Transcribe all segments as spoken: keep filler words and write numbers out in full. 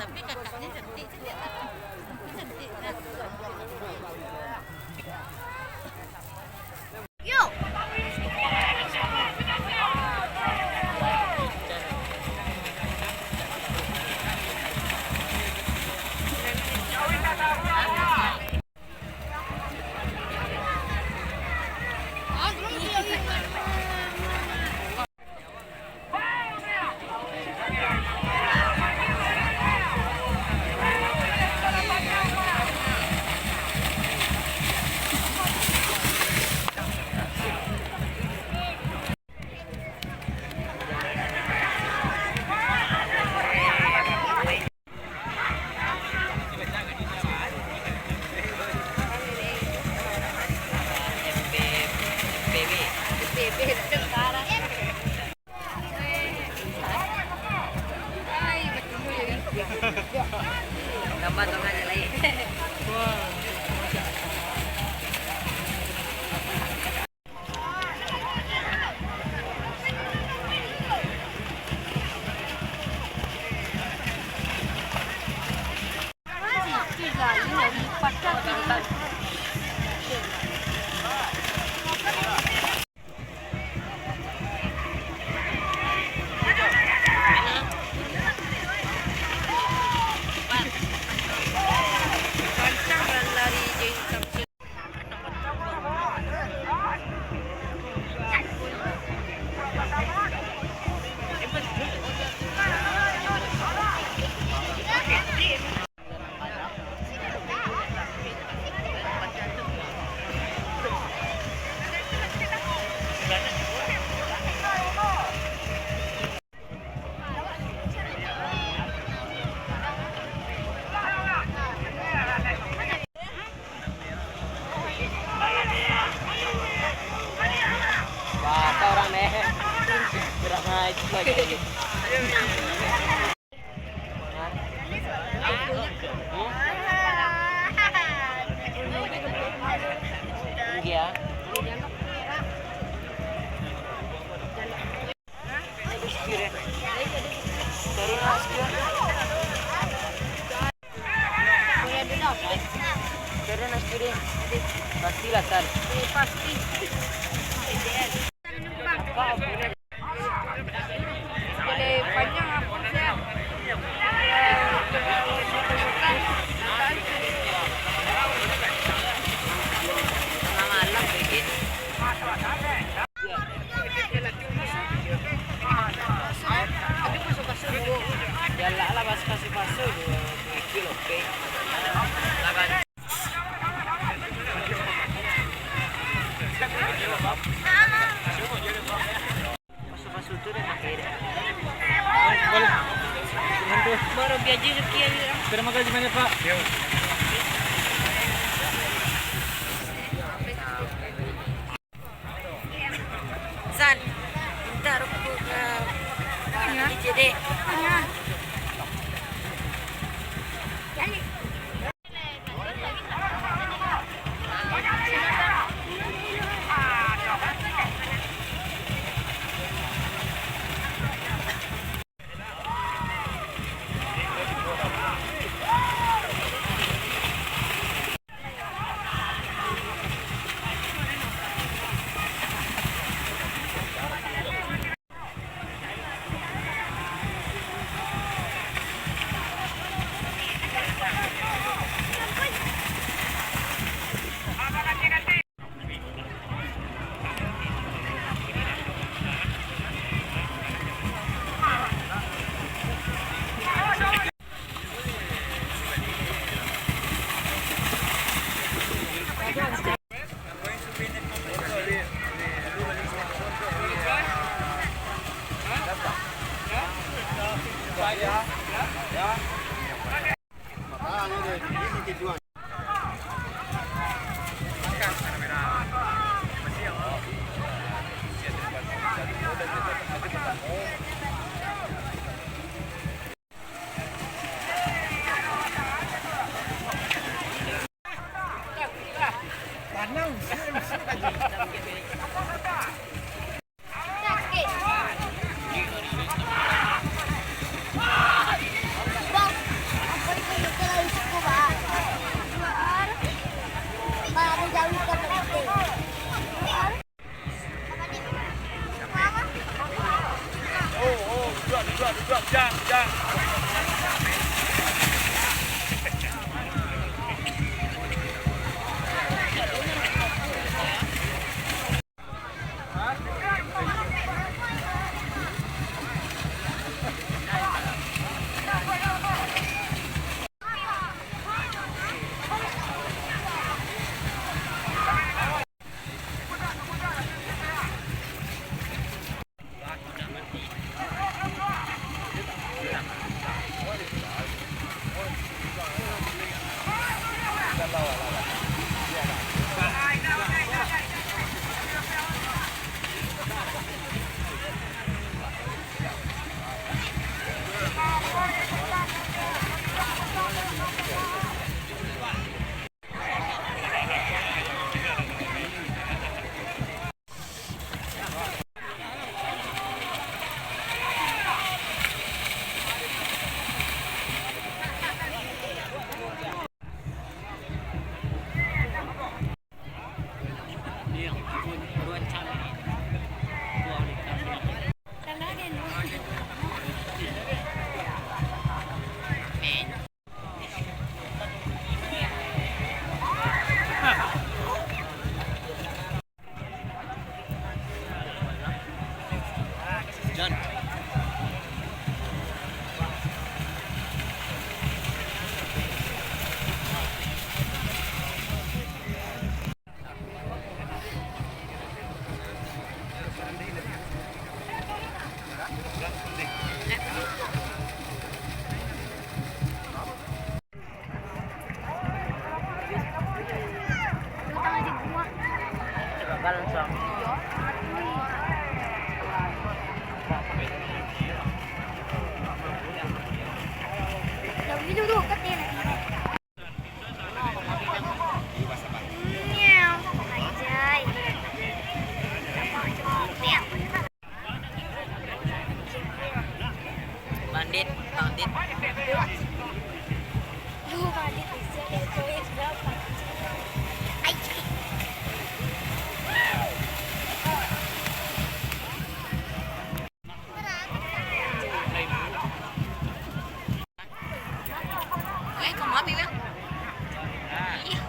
Tapi kakaknya cantik, cantik. Cantik, nah. Yuk. Tambah tengah je lain. Wah, ada orang nih. Gerak naik lagi. Tinggi ya. Pastilah, Tan. Pasti. Boleh panjang apa saja. Tengah malam, Bibit. Galak lah, pas pasu-pasu tu. Itu loh, Pe. Pasu-pasu tu dah pakai dah. Boleh. Baru biaji sekian je. Terima kasih banyak, Pak. San, minta rokok ka D J dek. Bandit, bandit. Eh, kamu habis, Bang? Iya.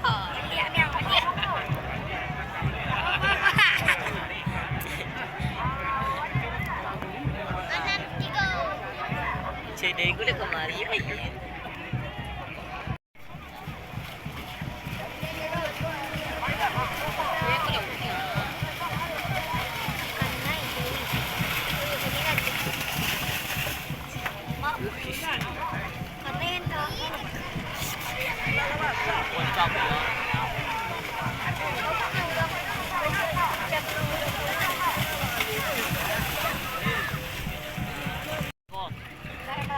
Cedek gue kamari, Bang.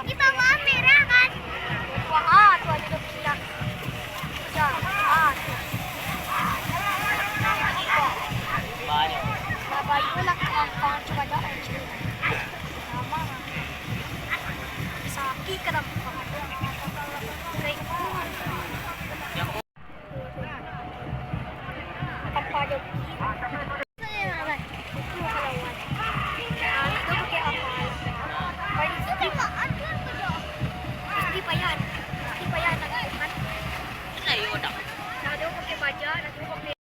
Di bawah merah kan? Wah, ah, tu aja udah pindah. Udah, ah, tu. Banyak. Lah, bayu lah, kawan-kawan, coba dah, eh, cuy. Lama lah. Sakit kan, apa? Kering. Tanpa joki. Itu kalau wan. Ah, itu pakai apa? Paling mesti, mesti payah. Mesti payah nak Tuhan. Nak dia pakai baja, nak dia pakai.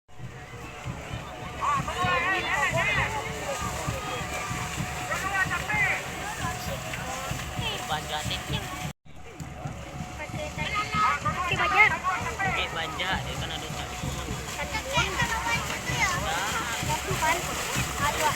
Pakai bajak. Pakai bajak, dia kan ada sabun. Sabun. Dah. Sabun kan? Aduh.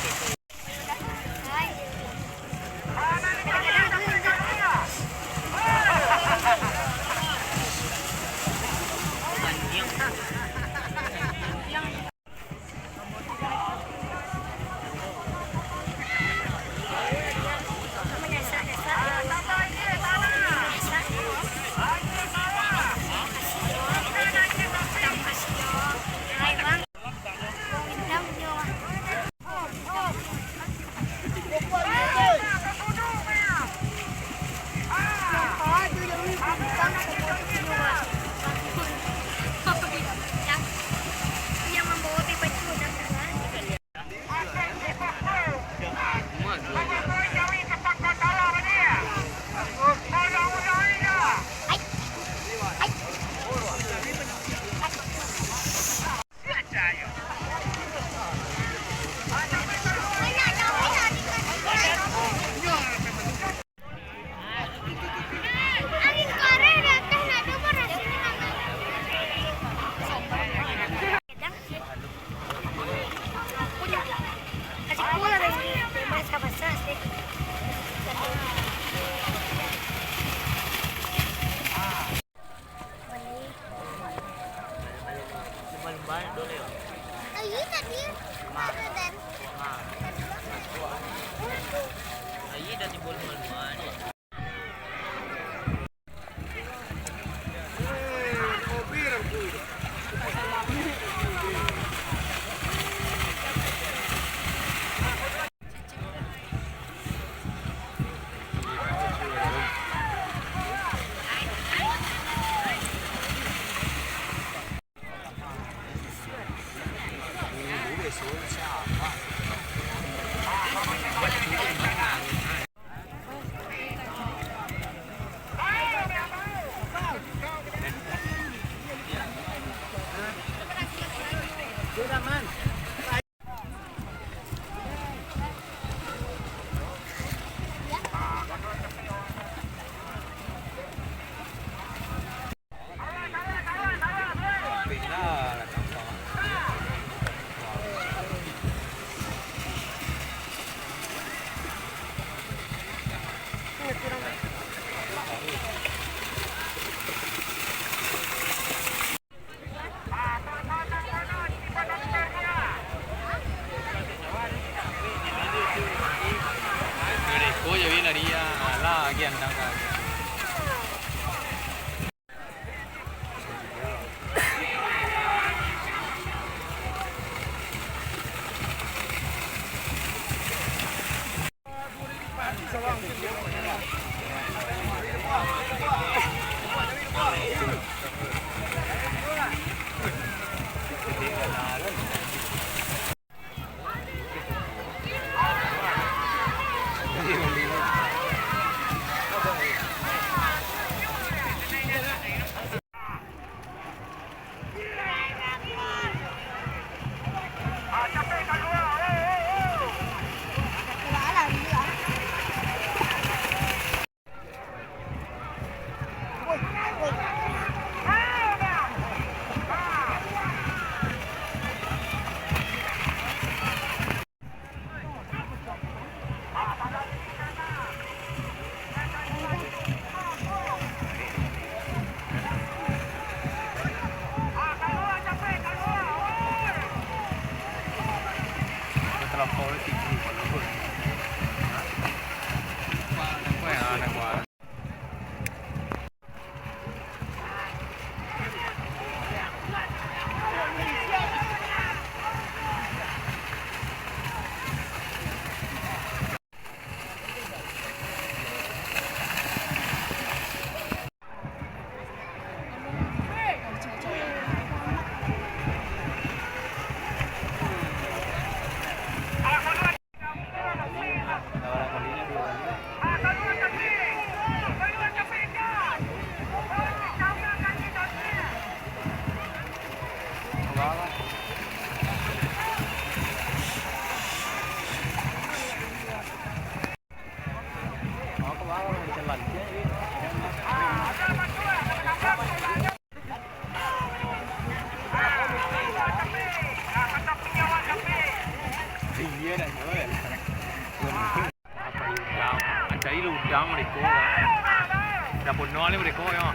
Dah punah ni mereka, ya.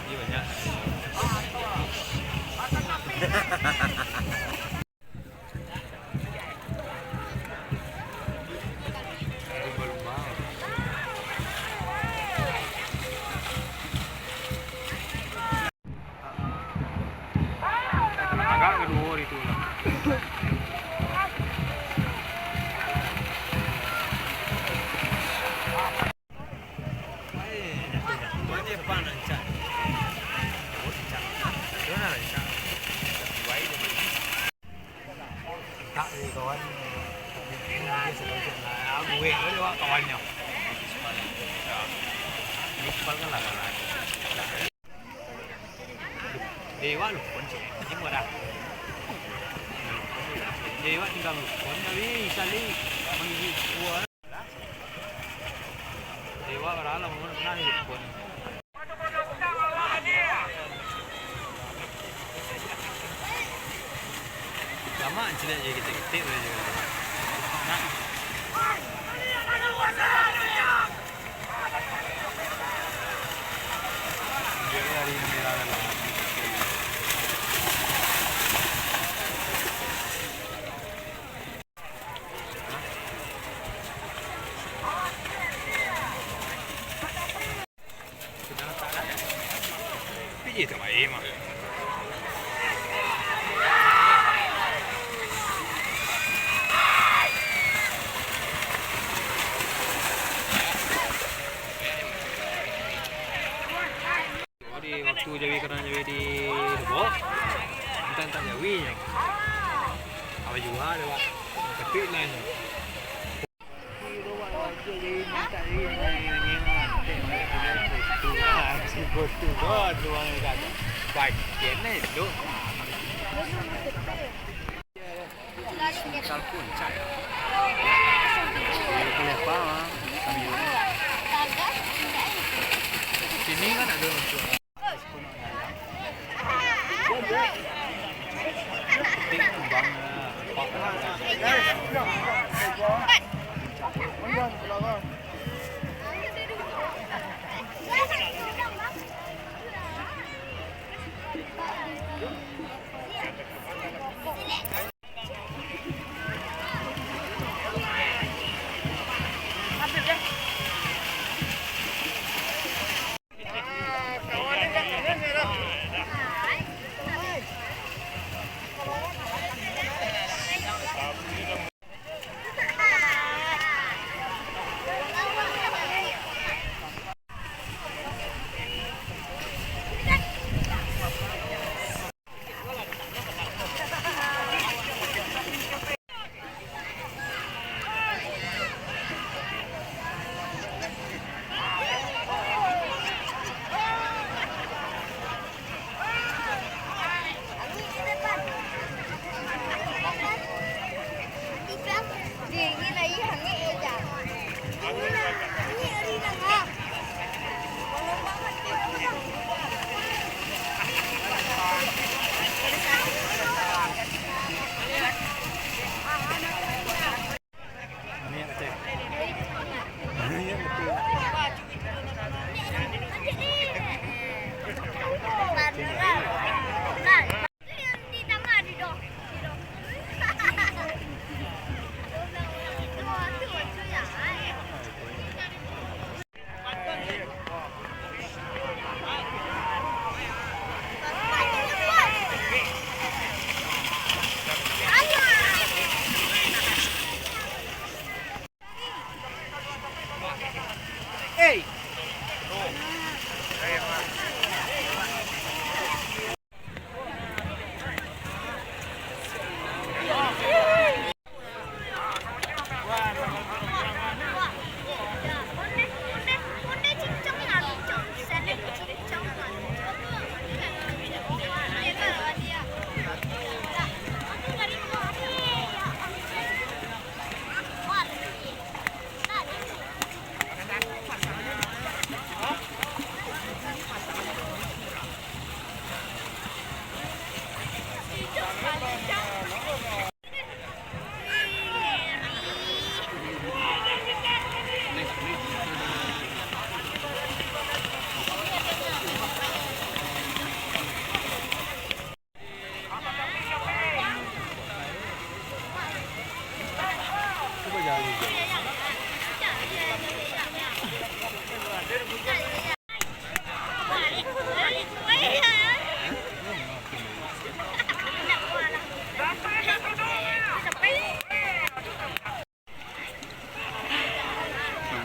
Iya, banyak. Agak kedua hari tu lah. Tak, eh, kawan. Biasa-biasa lah. Aku, eh, ada awak kawannyo. Ya. Lupa kan lah, kawan. Eh, wak, lupa ni, cik. Ini murah. Eh, wak, tinggal lupa ni, tapi sekali. Manggigit buah. Dewa baralah, mun pernah di Jepun. Lama ciliak je kitik-kitik boleh juga. Nah. Dia hari ini lah. Di waktu jawi, karano jawi di Lebok, antah-antah jawi nyo. Apo jua dek awak? Tapi lah nyo. Pakai ni tu. Sini kan ada.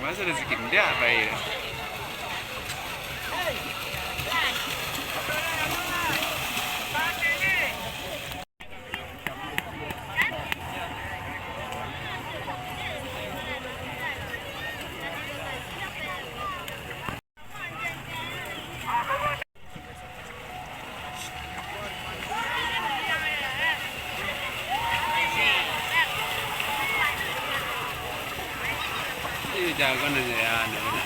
Masa rezeki indak bae. Ih, jago nih, ya, anu, anu.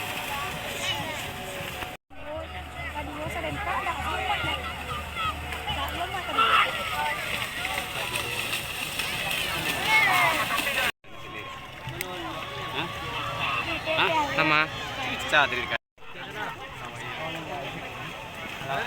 Hah? Hah? Sama. Pecah tadi dekat. Ah.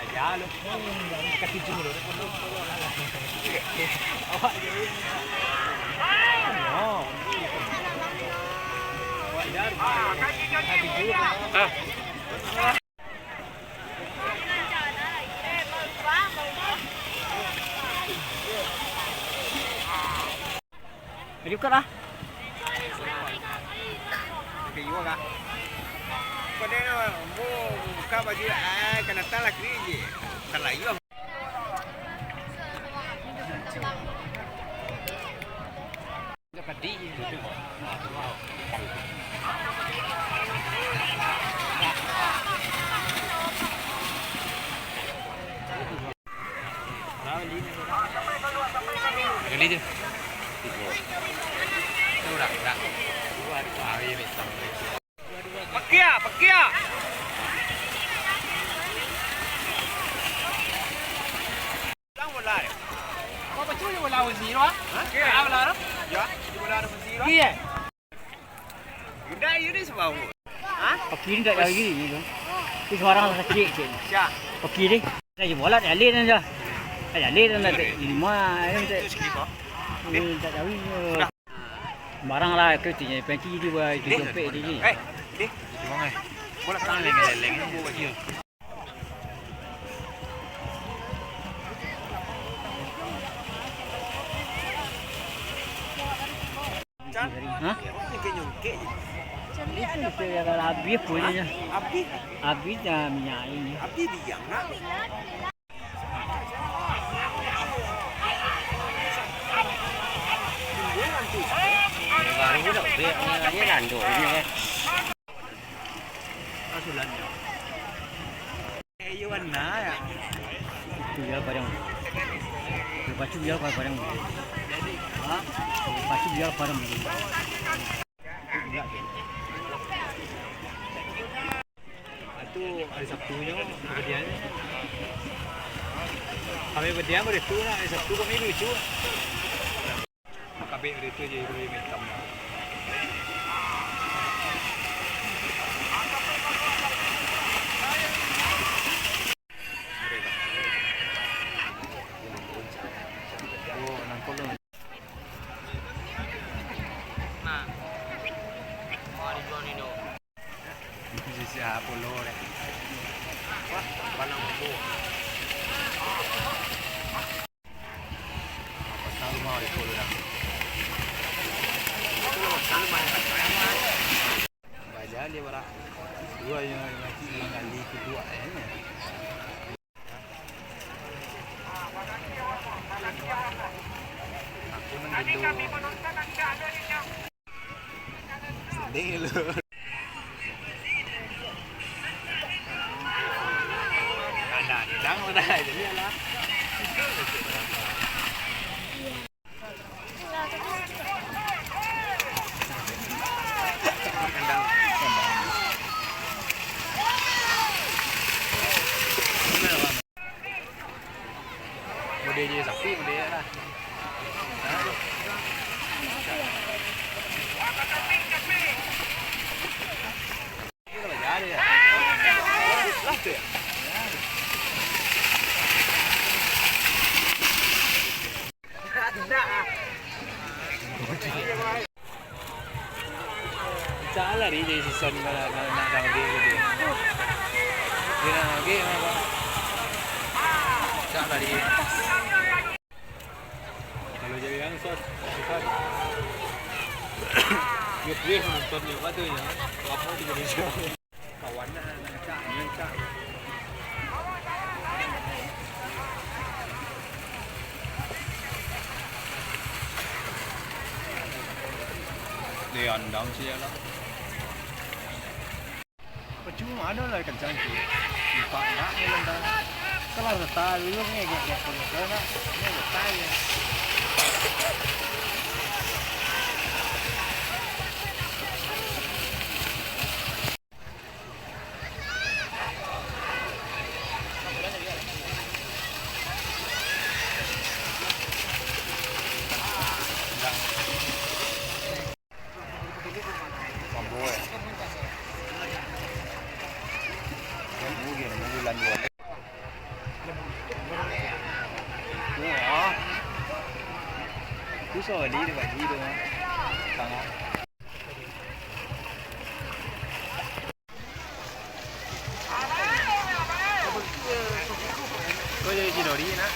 Jadi buka lah. Buka jiwa, Kak. Buka deh, no. Bu, buka baju, eh, kena talah kerja. Kalau iyo. Kali tu. Udah, udah. Pakai ah, pakai ah. Ulang bola. Kau betul je bola Uzi tu, ah? Hah? Ah, bola tu? Ya, bola Uzi tu. Iya. Udah, iya ni sebab. Hah? Pakiri tak lagi ni tu. Itu sembarang sakit cik. Siap. Pakiri. Saya bola tak jalin aja. Tak jalin tak lima, tak. Itu skip, ah. Eh, tak tahu. Udah. Barang lah, kau tu je, pensi dia buat itu. Deh. Dompet dia ni. Eh, deh. Itu bang, eh. Bola tangan leleng-leleng ni, buat dia. Hah? Nyongkek-nyongkek je. Itu dia dah habis pun dia. Habis? Habis dah minyak ini. Habis biang nak. Baru nak break, ni lando ni, eh. Asulan. Eh, iyo, warna, ya. Itu ya, padang. Pacu ya, padang. Ha? Pacu ya, padang. Itu hari Sabtunyo, kejadiannyo. Kami berdiam hari tu, nah, hari Sabtu kami lucu. Makabek hari tu je, hari hitam. Nah. Mau dijual ni, dok. Sisi apo lo, dek? Wah, panang umbo. Pasang rumah di Pulau Dang. Bajalan dia barak. Dua yang laki dalam kali kedua, eh. Aku nang rindu. Sedih lu. Ada dang udah, jadi lah. Model je sapi, model lah. Salah dia jadi season kalau, kalau nak downgrade gitu. Dia nak downgrade mah, Bang. Salah dia. Kalau jadi yang susah, susah. Dia boleh nonton dia apa tu ya? Apa tu jadi susah? Kawan nak, nak cak, nak cak. Diandang sia lah. Pacuma ado lah kancang tu. Lupa nak ni lah dah. Kalau reta dulu ni, gek-gek pun reta nak. Ni reta je. Mambo, eh. Mambo dia, mambo bulan dua. Wah. Susah bali dia bagi tu, ah. Tangah. Kau jadi Chidori nak?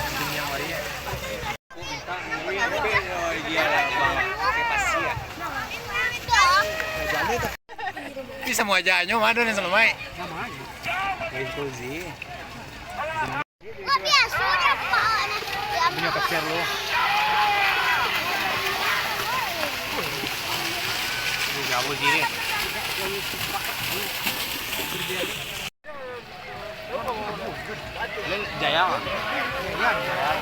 Anjing yang lari ya? Tapi samo aja, nyo ma ado nan salamaik. Guys, cozy. Kok biaso nyo, Pak? Punya pacar lu. Ini jauh sih, deh. Ini Jaya, Pak. Jaya.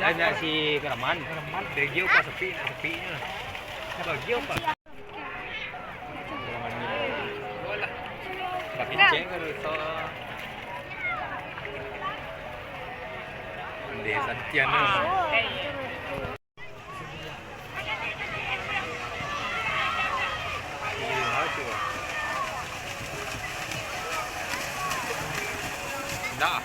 Dah nak si Keraman. Keraman, dia jauh pas sepi, sepinyo. Bagi apa? Tapi cek ke rusak. Ndeh, santian tu. Dah.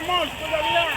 Mon, kau dah bilang.